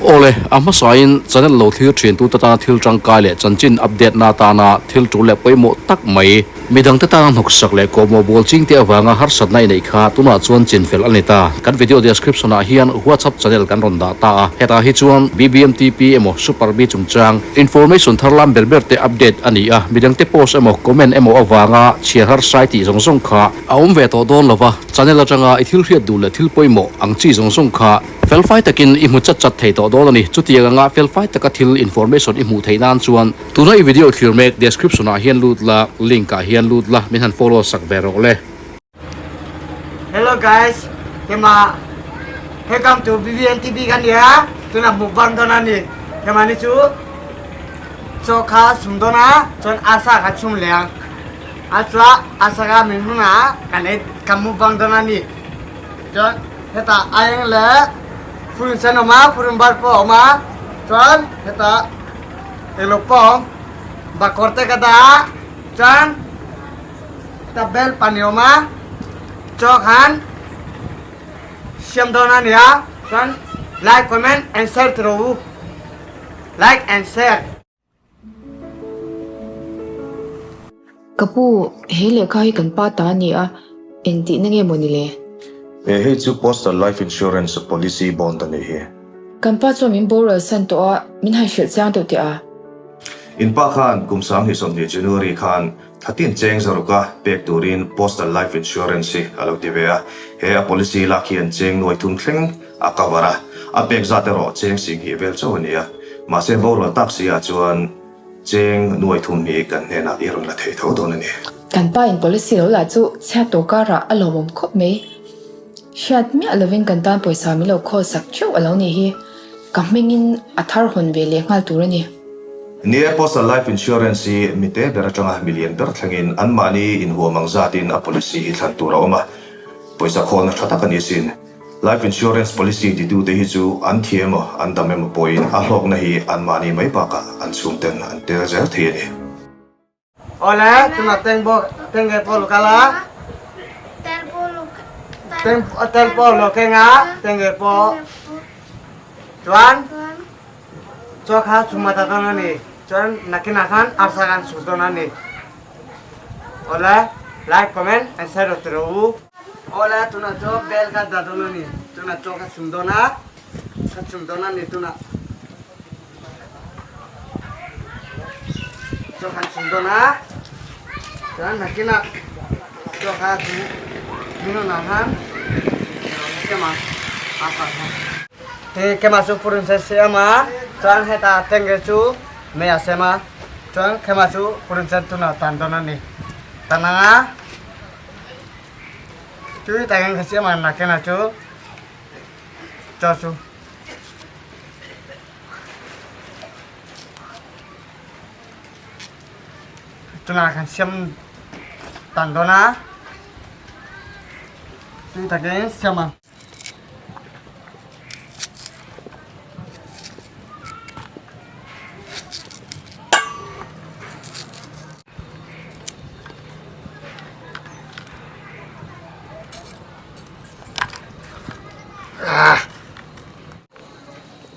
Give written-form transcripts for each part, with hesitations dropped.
Awle, a hmasain channel lo thlir thintu te tana thil tangkai leh chanchin update na atana thil tul leh pawimawh tak mai. Midangte tana hnawksak leh kawhmawh bawl chingte avanga harsatna i neih kha tunah chuan chinfel a ni ta. Kan video description ah hian WhatsApp channel kan rawn dah ta a, hetah hi chuan BBMTP emaw Super B chungchang information thar lam ber ber te update a ni a, midangte post emaw comment emaw avanga chhiar harsai tih zawng zawng kha a awm ve tawh dawn lova, channel atanga i thil hriat duh leh thil pawimawh ang chi zawng zawng kha felfai takin i hmu chat chat thei tawh dawn a ni. Chutiang anga felfai taka thil information i hmuh theih nan chuan Tuna i video thlir mek description ah hian lut la, link ah hian lut la, min han follow sak ve rawh le. Hello guys, hema welcome to BBNTV kan nia, tuna mukbang dawn a ni, hema ni chu chaw kha chhum dawn a, chuan arsa kha chhum leh ang, a chua arsa kha min hun a kan ei kan mukbang dawn a ni, chuan hetah aieng leh furun sen awm a, furun bar pawh a awm a, chuan hetah. Elo pawh bakawr te ka dah a, chuan ta bel pan i awm a, chaw khan siam dawn a nia, chuan like, comment and share ti rawh u, like and share. Ka pu, he lehkha hi kan pa ta a ni a, engtihna nge maw ni le? He hei chu Postal Life Insurance Policy Bond a nih hi. Kan pa chuan min boral san tawh a, min han hrilh chiang deuh teh a. In pa khan kum 2020 January khan thlatin cheng zaruka pek turin Postal Life Insurance hi a lo ti ve a. He a policy lak hian cheng nuai thum thleng a cover a, a pek zat erawh cheng 20 vel chauh a ni a. Mahse boral tak si ah chuan Cheng nuai thum hi kan hnenah i rawn la thei tho dawn a ni. Kan pa in policy lo lah chu chhiat tawh karah a lawmawm khawp mai. Hriat miah lovin kan tan pawisa min lo khawl sak theuh a lo nih hi. Ka hmingin a thar hawn ve leh nghal tur a ni. Ni e, Postal Life Insurance hi mite ber atanga milian ber thlengin anmahni inhuam ang zatin a policy hi thlan tur a awm a, pawisa khawlna tha tak a ni sin. Life insurance policy titute hi chu an thi emaw an dam emaw pawhin a hlawkna hi anmahni mai bakah an chhungten an tel zel thei a ni. Awle, tuna teng bawk teng nge pawh lo kal a, teng tel pawh lo keng a, teng nge pawh chuan chaw kha chhum a ta dawn a ni, chuan nakinah khan arsa khan chhum dawn a ni. Awle, like, comment and share rawh tiraw u. Awle tunah chu bel kha dah dawn a ni tunah chaw kha chhum dawn a kha chhum dawn a ni tunah chaw khan chhum dawn a chuan nakinah chaw kha chu minunah khan kema a kha he kema chu purun se siam a chuan heta tenge chu mei a sem a chuan kema chu purun sen tunah tan dawn a ni tan anga. Tui takin ka siam a nakina chu chaw chu tunah kan siam tan dawn a tui takin siam ang.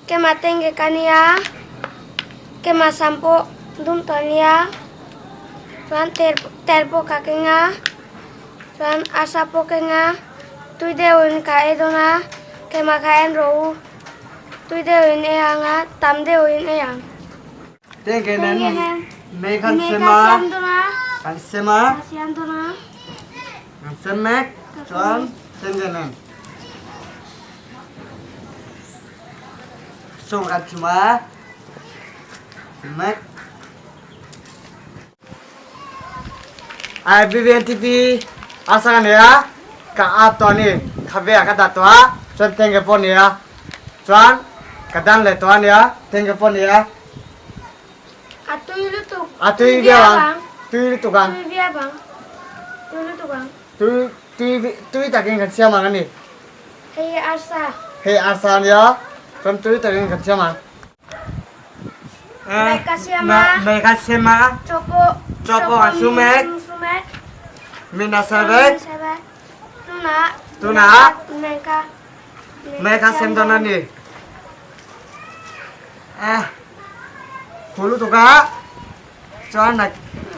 Kema tenge ka nia, kema sam pawh dum tawh a nia, chuan tel tel pawh ka keng a, chuan arsa pawh keng a, tui deuhin ka ei dawn a, kema kha en rawh u, tui deuhin ei ang a, tam deuhin ei ang. Tenge nen mei kan sem a, kan sem a, kan sem mek chuan tenge nen chaw kan chhum a, sem mek. Ai BBNTP asa ka nei a, ka ap tawh a ni, khabe ah ka dah tawh a, chuan tenge pawh a ni a, chuan ka dan leh tawh a nia, tenge pawh a ni a. A tui lutuk. A tui viau ang. Tui lutuk ang. Tui viau ang. Tui lutuk ang. Tui tui tui takin kan siam ang a ni. Hei arsa. Hei arsa a nia, chuan tui takin kan siam ang. Mei ka siam a. Mei ka siam a. Chaw pawh. Chaw pawh kan su mek. Min a ser vek. Tunah. Tunah. Mei ka. Mei ka siam dawn a ni. A khu lutuk a chuan a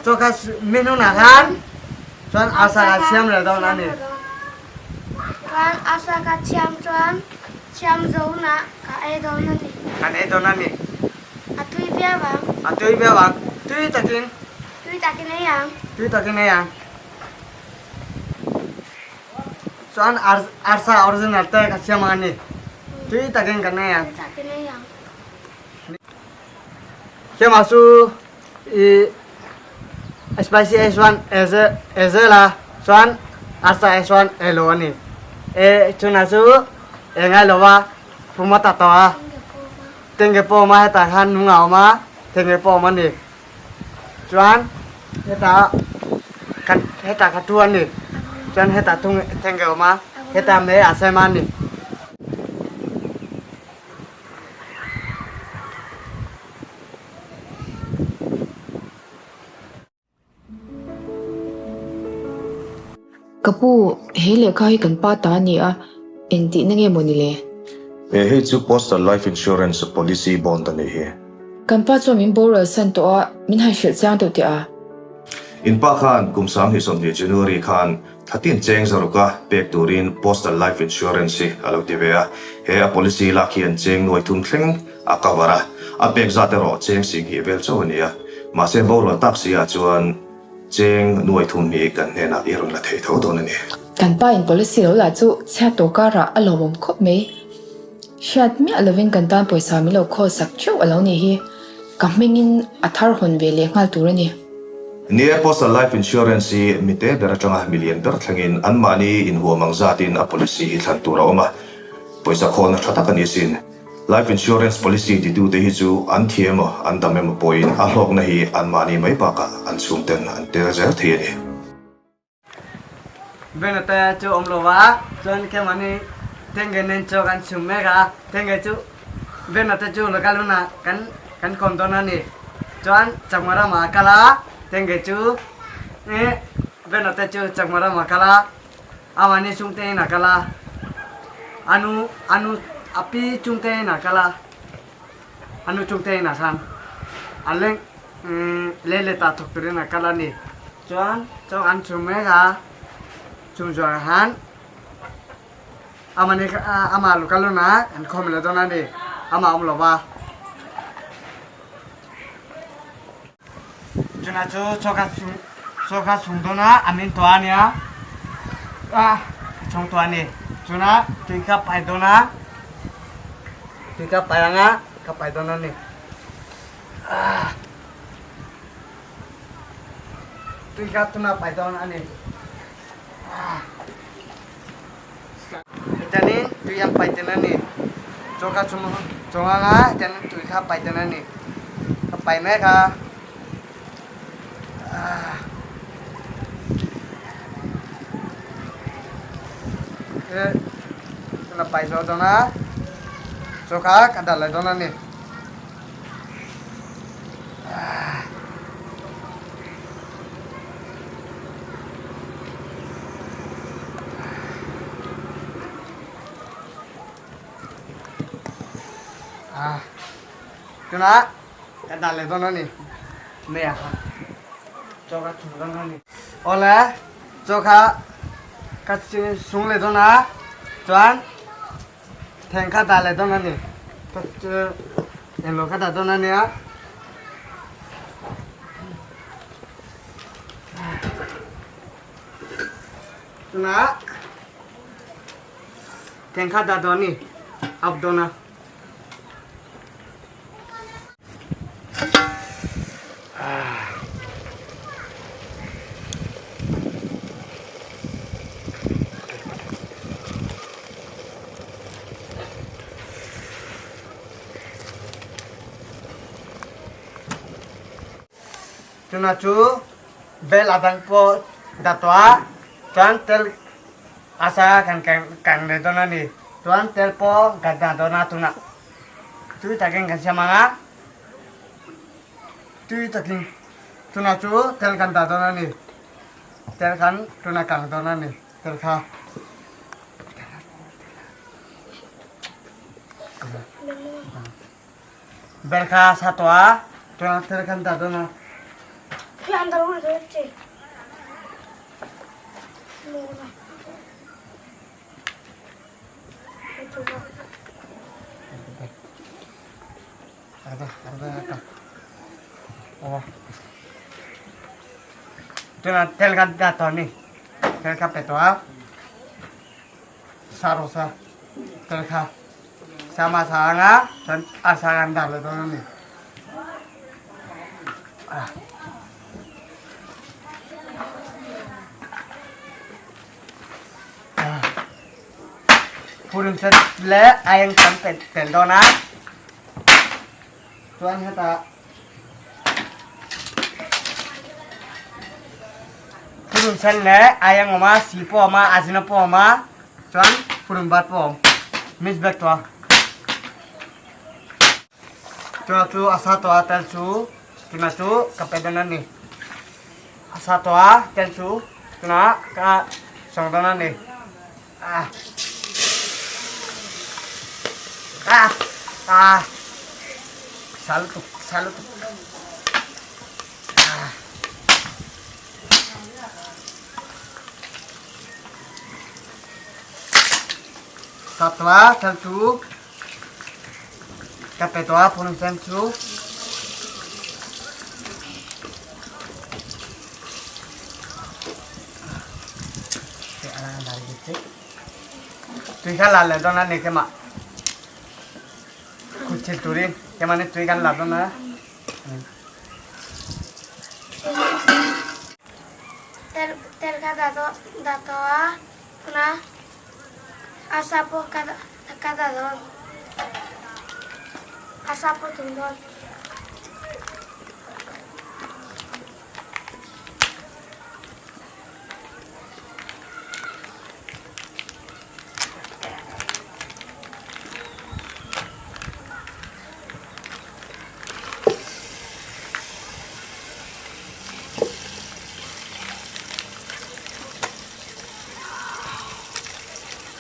chaw kha min hunah khan chuan arsa kha siam leh dawn a ni. Chuan arsa kha siam chuan siam zo hunah ka ei dawn a ni. Kan ei dawn a ni. A tui viau ang. A tui viau ang. Tui takin. Tui takin ei ang. Tui takin ei ang. Chuan arsa original te ka siam ang a ni. Tui takin kan ei ang. Tui takin ei ang. Hema chu i spicy ai chuan e zel a chuan arsa ai chuan e lo a ni. E chuna chu e ngai lo va pum a ta tawh a. Tenge pawh a awm a hetah khan nung a awm a tenge pawh a awm a ni. Chuan hetah kan hetah ka tu a ni chuan hetah thung tenge a awm a hetah mei a sem a ni. Ka pu, he lehkha hi kan pa ta a ni a, engtihna nge maw ni le? He hei chu Postal Life Insurance Policy Bond a nih hi. Kan pa chuan min boral san tawh a, min han hrilh chiang deuh teh a. In pa khan kum 2020 January khan Thlatin cheng zaruka pek turin Postal Life Insurance hi a lo ti ve a, he a policy lak hian cheng nuai thum thleng a cover a, a pek zat erawh cheng sing hnih vel chauh a ni a, mahse borual tak si ah chuan cheng nuai thum hi kan hnenah i rawn la thei tho dawn a ni. Kan pa in policy lo lah chu chhiat tawh karah a lawmawm khawp mai. Hriat miah lovin kan tan pawisa min lo khawl sak theuh a lo nih hi. Ka hmingin a thar hawn ve leh nghal tur a ni. Ni e, Postal Life Insurance hi mite ber atanga milian ber thlengin anmahni inhuam ang zatin a policy hi thlan tur a awm a, pawisa khawlna tha tak a ni sin. Life Insurance policy titute hi chu an thi emaw an dam emaw pawhin a hlawkna hi anmahni mai bakah an chhungten an tel zel thei a ni. Benate chu awm lo va, chuan keimahni Tenge nen chaw kan chhum mek a, Tenge chu Benate chu local hunah kan kan kawm dawn a ni. Chuan Chakma ramah a kal a, Tenge chu Benate chu Chakma ramah a kal a, amahni chhungte in a kal a, a nu a nu a pi chhungte in a kal a, a nu chhungte inah khan a leng lei let ah thawk turin a kal a ni. Chuan chaw an chhum mek a, chhum zawhah khan amah amah lo kal hunah an khawm leh dawn a ni, amah awm lo va. Chuna chu chaw kha chhum chaw kha chhum dawn a, a min tawh a nia, a chhung tawh a ni. Chuna tui kha pai dawn a, tui kha pai ang a, ka pai dawn a ni. Tui kha tuna pai dawn a ni. Hetanin tui an pai tel a ni. Chaw kha chhum chaw anga hetanin tui kha pai tel a ni. Ka pai mek a. Tuna pai zo dawn a. Chaw kha ka dah leh dawn a ni. Tunah ka dah leh dawn a ni mai a kha chaw ka chhung dawn a ni. Awle chaw kha ka chhung leh dawn a chuan Theng kha dah leh dawn a ni. Englo kha dah dawn a nia. Tunah theng kha dah dawn a ni. Up dawn a. Tuna chu bel a dang pawh dah tawh a chuan tel asa kan kang leh dawn a ni chuan tel pawh kan dah dawn a tunah. Tui takin kan siam ang a, tui takin tunah chu tel kan dah dawn a ni, tel khan tunah kang dawn a ni tel kha. Bel kha sa tawh a, chuan thil khan dah dawn a. Chuan tel khan dah tawh a ni, tel kha pe tawh a. Sa rawh sa tel kha sa ma sa anga chuan arsa kan dah leh dawn a ni. Purun sen leh aieng kan tel dawn a chuan hetah Purun sen leh aieng awm a, si pawh awm a, azina pawh awm a, chuan purun bat pawh awm. Mix vek tawh a. Tuna chu a sa tawh a tel chu tuna chu ka pe dawn a ni. A sa tawh a tel chu tuna ka sawng dawn a ni. Ah. Ah. Ah. Sa lutuk, sa lutuk. Ah. Sa tawh a tel chu Ka pe tuah phun sen cu. Tui kha la le dawn a ni kema. Khuchil turin kema ni tui kan la dawn a. Tel tel ka dah tawh dah tawh a tuna asa pawh ka Ka dah dawn. A sa pawh tum dawn.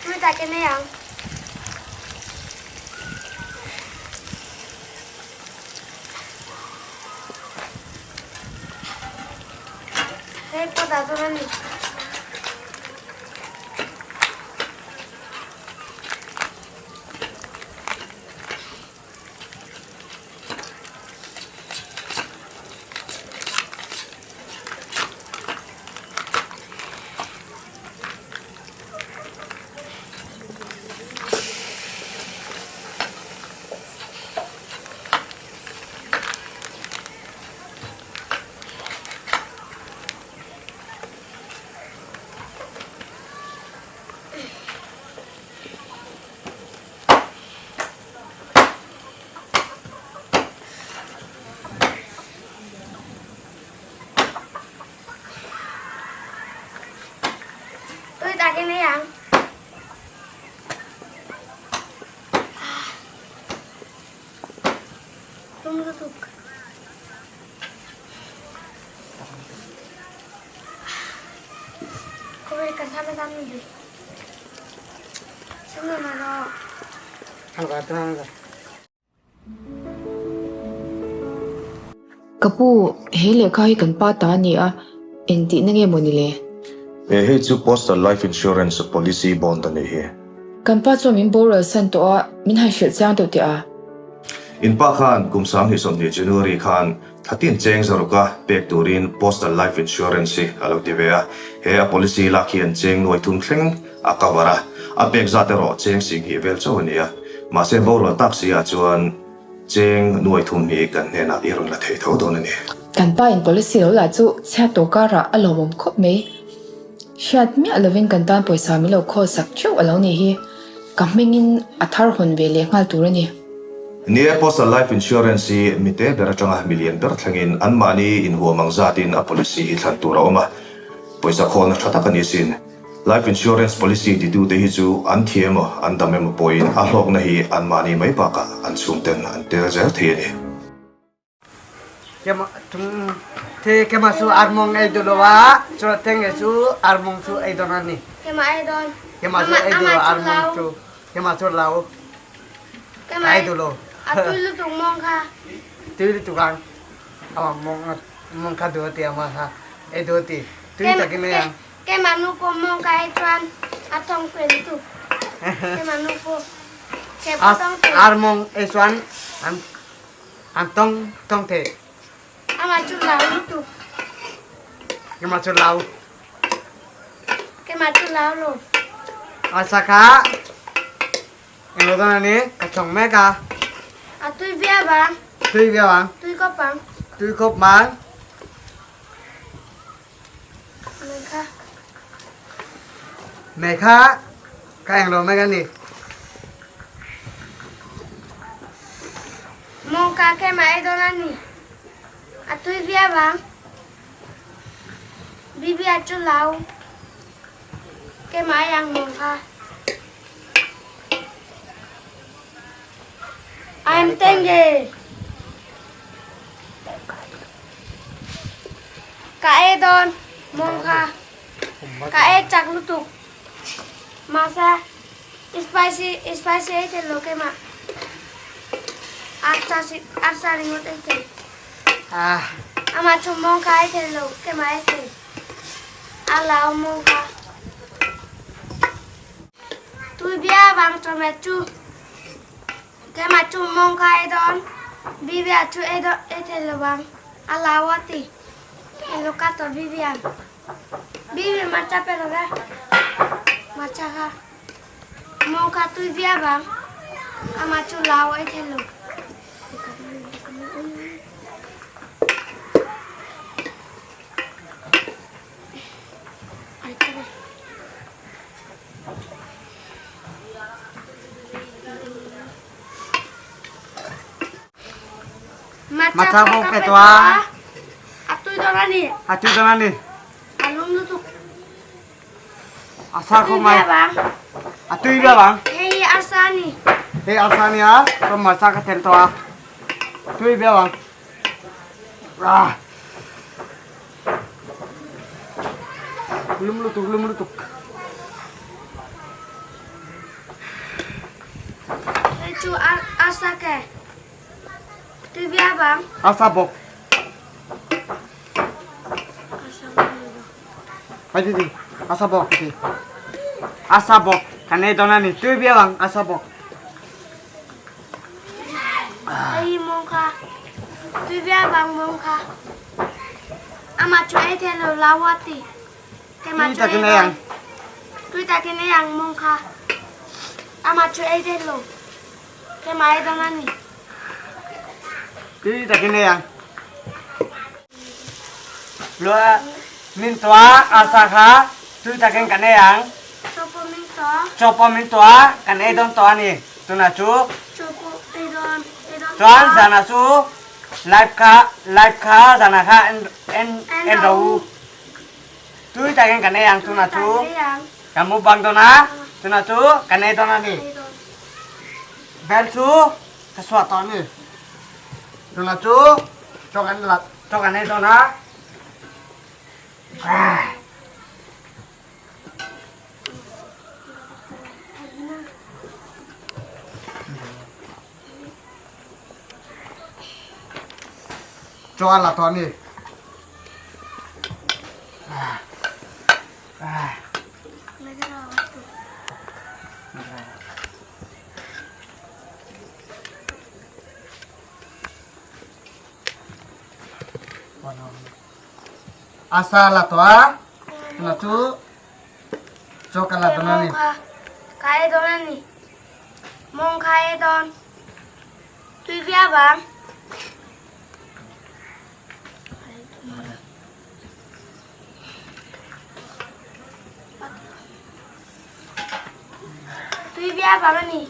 Tui tak in ei ang. Hei pawh dah dawn a ni. Tui takin ei ang. Tum lutuk. Khawvel ka sama sam ni. Sama ma rawh. Ka pu, he lehkha hi kan pa ta a ni a, engtihna nge maw ni le? He hei chu Postal Life Insurance Policy Bond a nih hi. Kan pa chuan min boral san tawh a, min han hrilh chiang deuh teh a. In pa khan kum 2020 January khan thlatin cheng zaruka pek turin Postal Life Insurance hi a lo ti ve a. He a policy lak hian cheng nuai thum thleng a cover a, a pek zat erawh cheng 20 vel chauh a ni a. Mahse borual tak si ah chuan cheng nuai thum hi kan hnenah i rawn la thei tho dawn a ni. Kan pa in policy lo lah chu chhiat tawh karah a lawmawm khawp mai. Hriat miah lovin kan tan pawisa min lo khawl sak theuh a lo nih hi. Ka hmingin a thar hawn ve leh nghal tur a ni. Ni e, Postal Life Insurance hi mite ber atanga milian ber thlengin anmahni inhuam ang zatin a policy hi thlan tur a awm a, pawisa khawlna tha tak a ni sin. Life insurance policy titute hi chu an thi emaw an dam emaw pawhin a hlawkna hi anmahni mai bakah an chhungten an tel zel thei a ni. Kema chu armawng ei duh lo a, chuan tenge chu armawng chu ei dawn a ni. Kema ei dawn. Kema chu ei duh lo armawng chu. Kema chu lau. Ei duh lo. A tui lutuk mawng kha. Tui lutuk ang. Ama mawng mawng kha duh a ti ama kha. Ei duh a ti. Tui takin ei ang. Keimah nu pawh mawng kha ei chuan a thawng pe lutuk. Keimah nu pawh ke pawh tawng thei. Ar mawng ei chuan an an tawng tawng thei. Amah chu lau lutuk. Keimah chu lau. Keimah chu lau lo. Asa kha Englo dawn a ni, ka chawng mek a. A tui viau ang. Tui viau ang. Tui khawp ang. Tui khawp mang. Mei kha. Mei kha ka englo mek a ni. Mawng ka keimah ei dawn a ni. A tui viau ang. Bibi a chu lau. Keimah ei ang mawng kha. I'm Tenge. Ka e dawn mawng kha. Ka e chak lutuk. Mahse spicy spicy ei thei lo keimah. Arsa si arsa ringawt ei thei. Amah chu mawng kha ei thei lo keimah ei thei. A lau mawng kha. Tui bia vang chawhmeh chu keimah chu mawng kha ei dawn, Bibia chu ei dawn ei thei lo vang a lau a ti. Elo ka tawh Bibian. Bibi hmarcha pe lo ve. Hmarcha kha mawng kha tui bia vang amah chu lau ei thei lo. Hmarcha pawh pe tawh a. A tui dawn a ni. A tui dawn a ni. A lum lutuk. A sa khawp mai. A tui viau ang. Hei hi arsa a ni. Hei arsa a ni a, chuan hmarcha ka tel tawh a. Tui viau ang. Ah. Lum lutuk lum lutuk. Hei chu arsa ke tui viau vang. Arsa bawk. Hei ti ti arsa bawk ti. Arsa bawk kan ei dawn a ni tui viau ang arsa bawk. Hei mawng kha tui viau vang mawng kha. Amah chu ei thei lo lau a ti. Keimah chu ei dawn. Tui takin ei ang mawng kha. Amah chu ei thei lo. Keimah ei dawn a ni. Tui takin ei ang. Lua min tua arsa kha tui takin kan ei ang. Chaw pawh min tua. Chaw pawh min tua kan ei dawn tawh a ni. Tunah chu. Chaw pawh ei dawn ei dawn tawh. Chuan zanah chu Live kha live kha zanah kha en en en ro u. Tui takin kan ei ang tunah chu. Kan mukbang dawn a tunah chu kan ei dawn a ni. Bel chu ka suah tawh a ni. Tunah chu chaw kan la chaw kan ei dawn a. Chaw a la tawh a ni. Asa la tawh a, tuna chu chaw ka la dawn a ni. Ka ei dawn a ni. Mawng kha ei dawn. Tui viau vang. Tui viau vang a ni.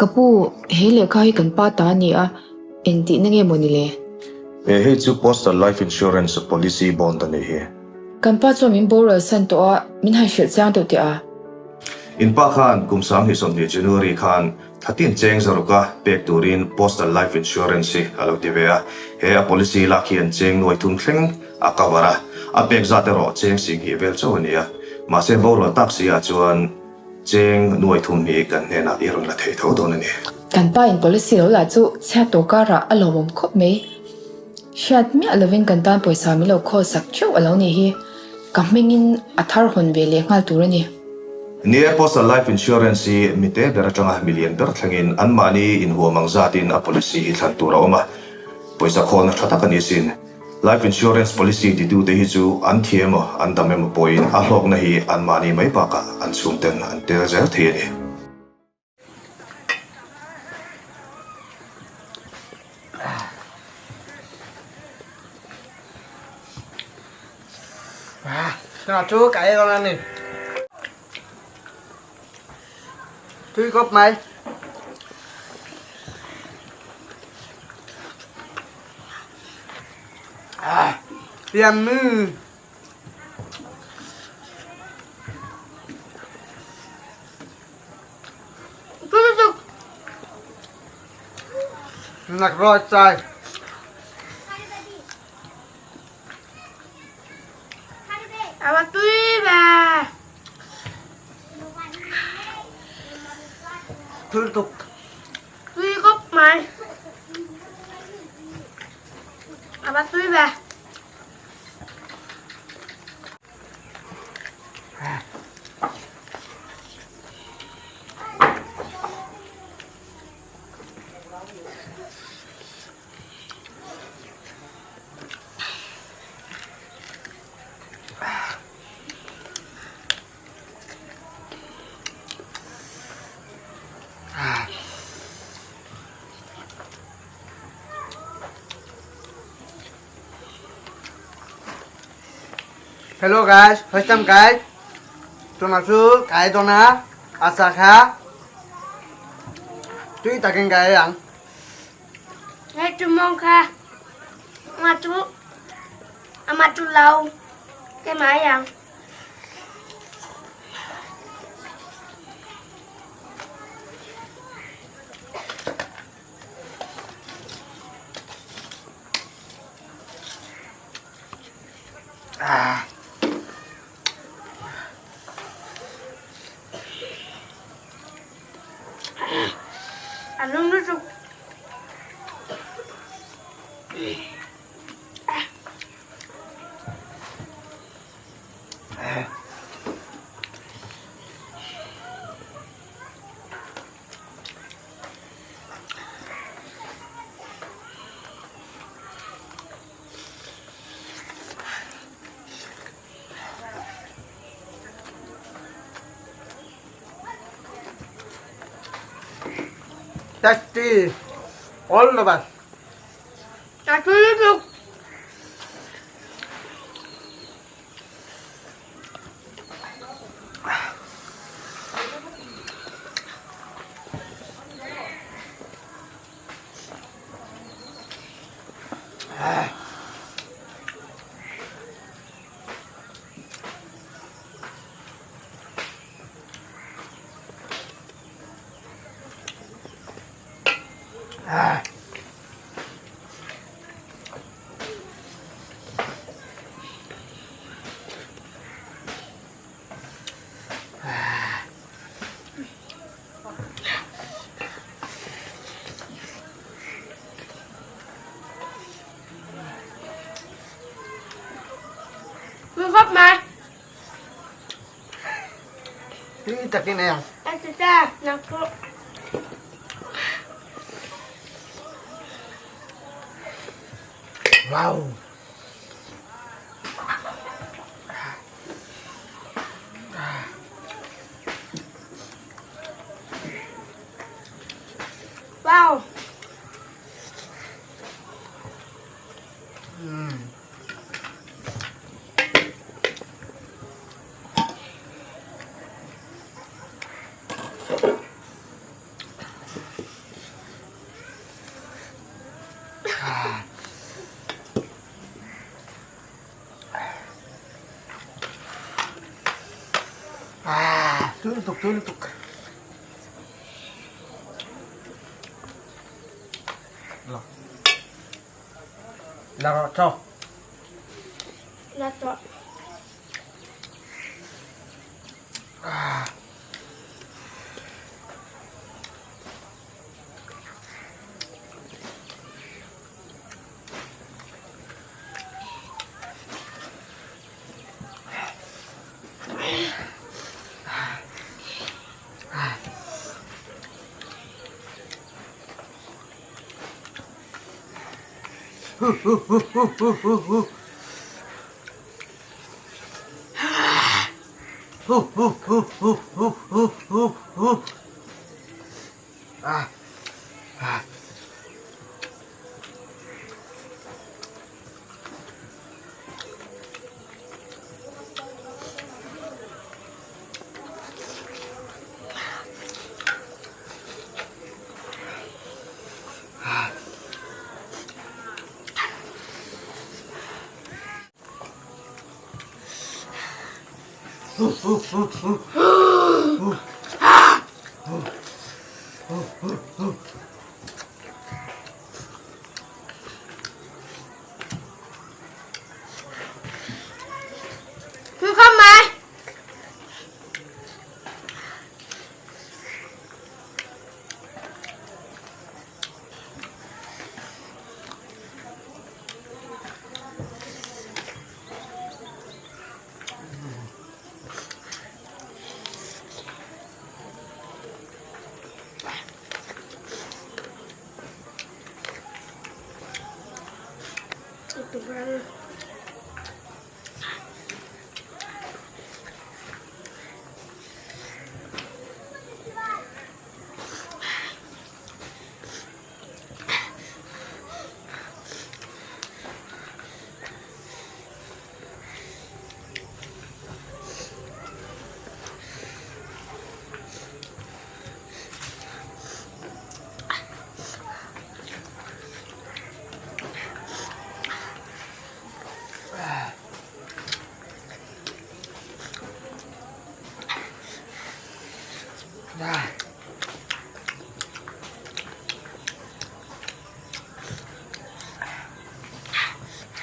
Ka pu, he lehkha hi kan pa ta a ni a, engtihna nge maw ni le? He hei chu Postal Life Insurance Policy Bond a nih hi. Kan pa chuan min boral san tawh a, min han hrilh chiang deuh teh a. In pa khan kum 2020 January khan Thlatin cheng zaruka pek turin Postal Life Insurance hi a lo ti ve a, he a policy lak hian cheng nuai thum thleng a cover a, a pek zat erawh cheng singhnih vel chauh a ni a, mahse borual tak si ah chuan cheng nuai thum hi kan hnenah i rawn la thei tho dawn a ni. Kan pa in policy lo lah chu chhiat tawh karah a lawmawm khawp mai. Hriat miah lovin kan tan pawisa min lo khawl sak theuh a lo nih hi. Ka hmingin a thar hawn ve leh nghal tur a ni. Ni e, Postal Life Insurance hi mite ber atanga milian ber thlengin anmahni inhuam ang zatin a policy hi thlan tur a awm a, pawisa khawlna tha tak a ni sin. Life Insurance policy titute hi chu an thi emaw an dam emaw pawhin a hlawkna hi anmahni mai bakah an chhungten an tel zel thei a ni. Chu ka ei dawn a ni. Tui khawp mai. Yummy. Nak roi chai. Ava tui ve. Tui tuk. Tui khawp mai. Ava tui ve. Hello guys, first time guys. Tuna chu kai dona asa kha. Tui takin kai ang. Hei chu mong kha. Ama chu ama chu lau. Cái máy ang. A lum lutuk. Tasty all over. A tui lutuk. Tui khawp mai. Tui takin ei ang. A ti ta, nang pawh. Wow. Wow. Ah, tui lutuk, tui lutuk. La. La rawh chaw. La tawh. Ah. Tui khawp mai.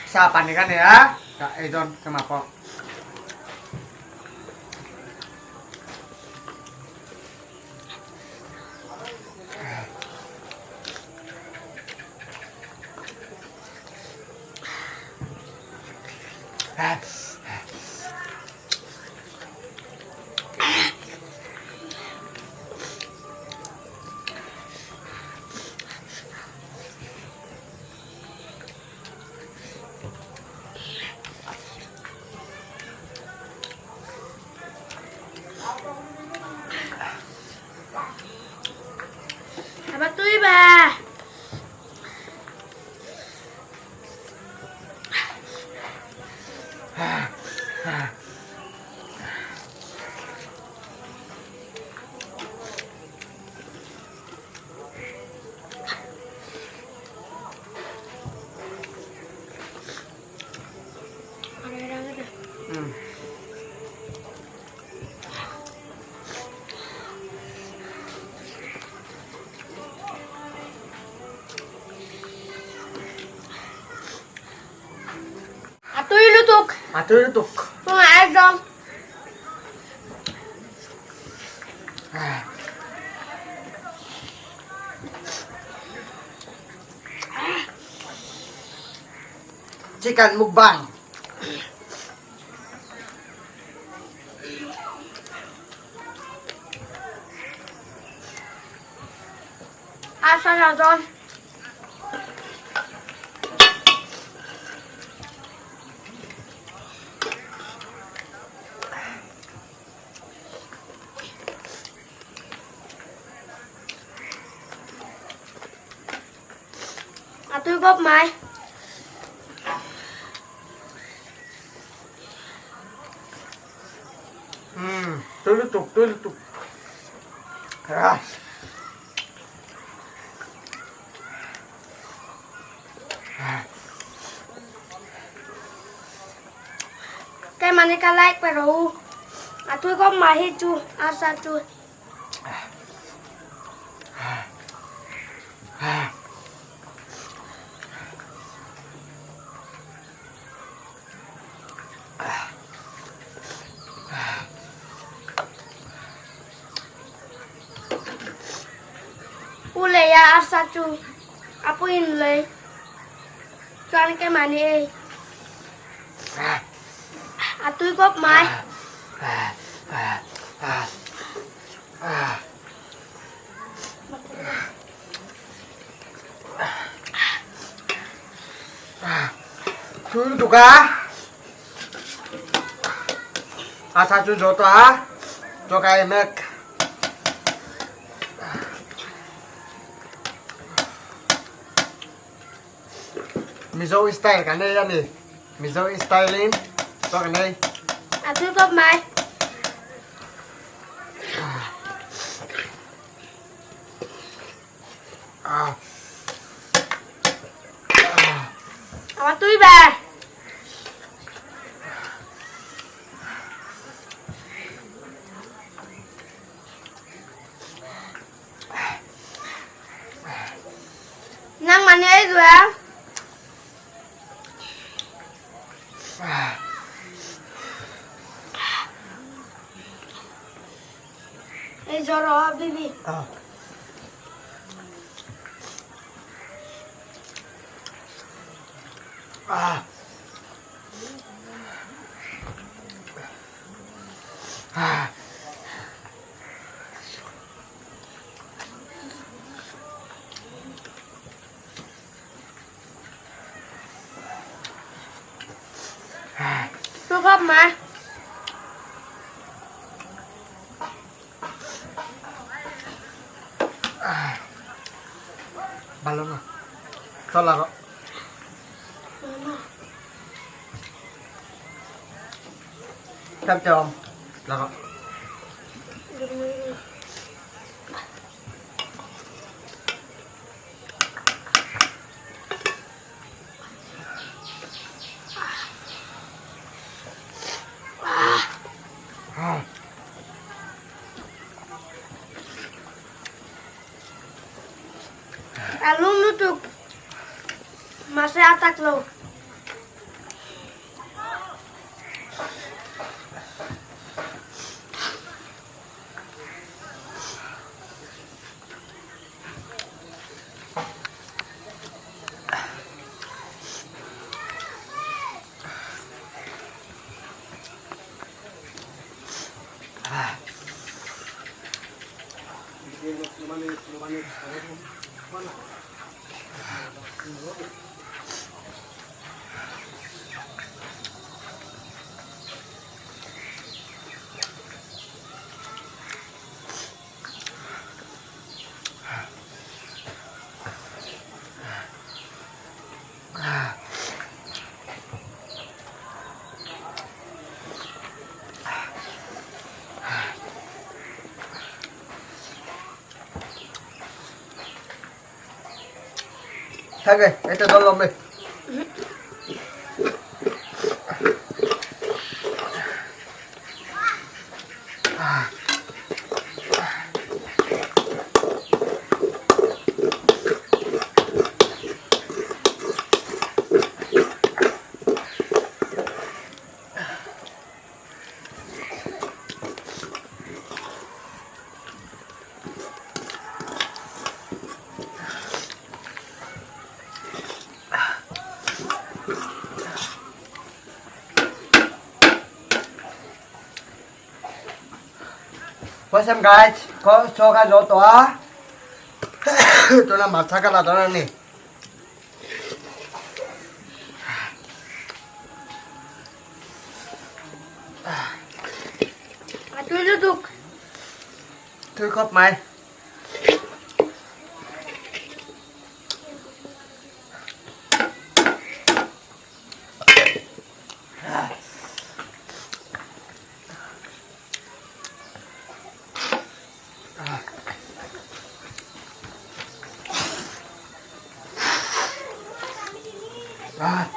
Sa pahnih ka nei a, ka ei dawn ka mah pawh. A va tui ve. A tui lutuk. A tui lutuk. Tunah ei zawng. Chicken mukbang. A sa lo dawn. A tui khawp mai. Umm tui lutuk tui lutuk. Keimahni ka like pe rawh u. A tui khawp mai hi chu arsa chu. U leia arsa chu a puiin lei chuan keimahni ei a tui khawp mai. Tui lutuk a arsa chu zo tawh a chaw ka ei mek. Mizo style kan nei a ni. Mizo style in chaw kan ei. A tui khawp mai. A tui ve. Nangmah nih ei duh em? Ei zo rawh baby. Tui khawp mai. Balon Chaw la rawh. Tlem te awm la rawh. A lum lutuk. Mahse a tak lo. Thang ê, cho con lông đi. What's up guys? Ko chaw kha zo tawh a. Tuna marcha ka la dawn a ni. A tui lutuk. Tui khawp mai. Ka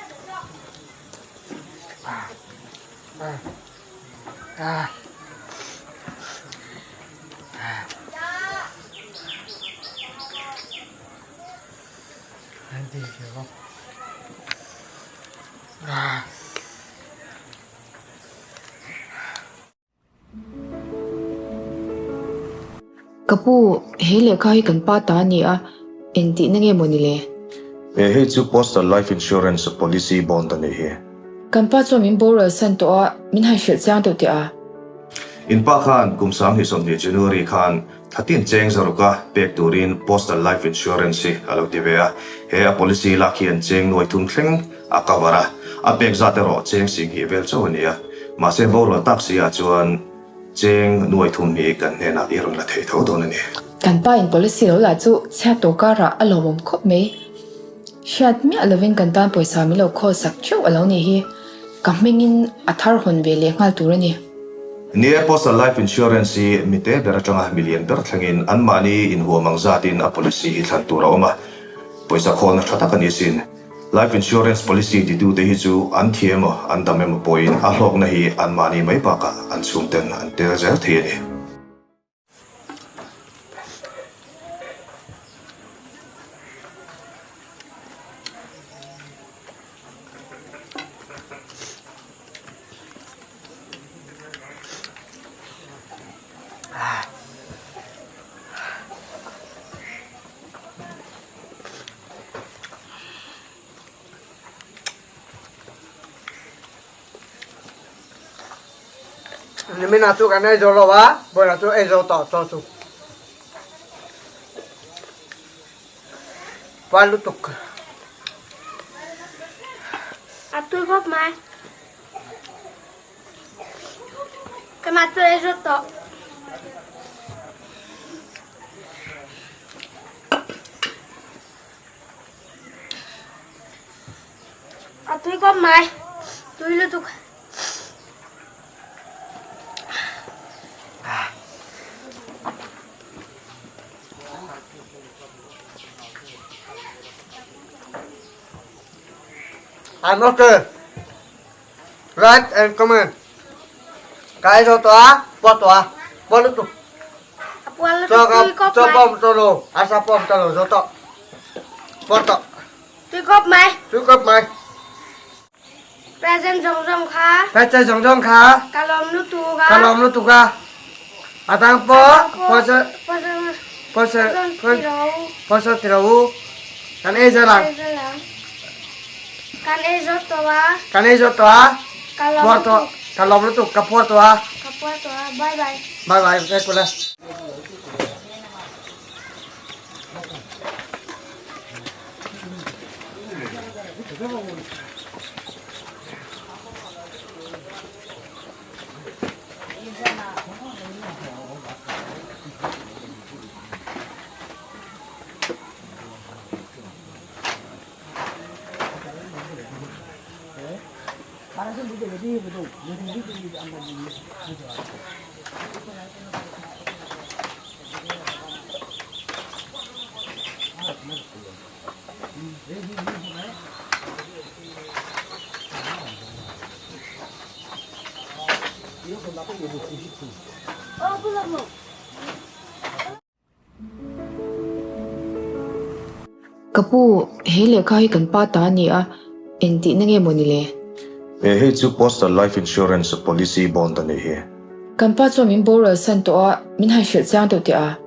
pu, he lehkha hi kan pa ta a ni a, engtihna nge maw ni le? He hei chu Postal Life Insurance Policy Bond a nih hi. Kan pa chuan min boral san tawh a, min han hrilh chiang deuh teh a. In pa khan kum 2020 January khan Thlatin cheng zaruka pek turin Postal Life Insurance hi a lo ti ve a, he a policy lak hian cheng nuai thum thleng a cover a, a pek zat erawh cheng singhnih vel chauh a ni a, mahse borual tak si ah chuan cheng nuai thum hi kan hnenah i rawn la thei tho dawn a ni. Kan pa in policy lo lah chu chhiat tawh karah a lawmawm khawp mai. Hriat miah lovin kan tan pawisa min lo khawl sak theuh a lo nih hi. Ka hmingin a thar hawn ve leh nghal tur a ni. Ni e, Postal Life Insurance hi mite ber atanga milian ber thlengin anmahni inhuam ang zatin a policy hi thlan tur a awm a, pawisa khawlna tha tak a ni sin. Life Insurance policy titute hi chu an thi emaw an dam emaw pawhin a hlawkna hi anmahni mai bakah an chhungten an tel zel thei a ni. Nimin ah chu kan ei zo lo a, vawiin ah chu ei zo tawh chaw chu. Puan lutuk. A tui khawp mai. Keimah chu ei zo tawh. A tui khawp mai. Tui lutuk. I'm okay. Like and comment. Cái zo to a, po to a, po lutuk. A puan lutuk Cho ka tui khawp cho mai. pom to lo, a sa pom to lo zo to. Po to. Tui khawp mai. Tui khawp mai. Present zawng zawng kha. Present zawng zawng kha. Ka lawm lutuk a. Ka lawm lutuk a. A dang pawh pawisa pawisa pawisa ti lo u. Kan ei zel ang. Kan ei zo tawh a. Kan ei zo tawh a. Ka lawm lutuk. Ka lawm lutuk ka puar tawh a. Ka puar tawh a. Bye bye. Bye bye. Vek ula. Ka pu, he lehkha hi kan pa ta a ni a, engtihna nge maw ni le? He hei chu Postal Life Insurance Policy Bond a nih hi. Kan pa chuan min boral san tawh a, min han hrilh chiang deuh teh a.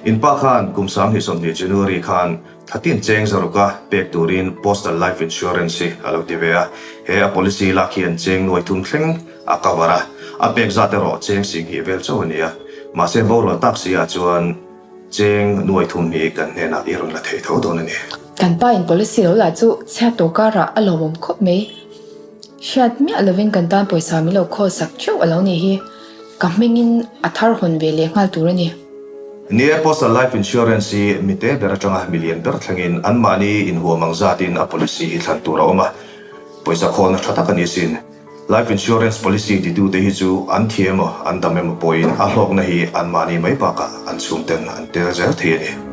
In pa khan kum 2020 January khan thlatin cheng zaruka pek turin Postal Life Insurance hi a lo ti ve a, he a policy lak hian cheng nuai thum thleng a cover a, a pek zat erawh cheng singhnih vel chauh a ni a, mahse borual tak si ah chuan cheng nuai thum hi kan hnenah i rawn la thei tho dawn a ni. Kan pa in policy lo lah chu chhiat tawh karah a lawmawm khawp mai. Hriat miah lovin kan tan pawisa min lo khawl sak theuh a lo nih hi. Ka hmingin a thar hawn ve leh nghal tur a ni. Ni e, Postal Life Insurance hi mite ber atanga milian ber thlengin anmahni inhuam ang zatin a policy hi thlan tur a awm a, pawisa khawlna tha tak a ni sin. Life Insurance policy titute hi chu an thi emaw an dam emaw pawhin a hlawkna hi anmahni mai bakah an chhungten an tel zel thei a ni.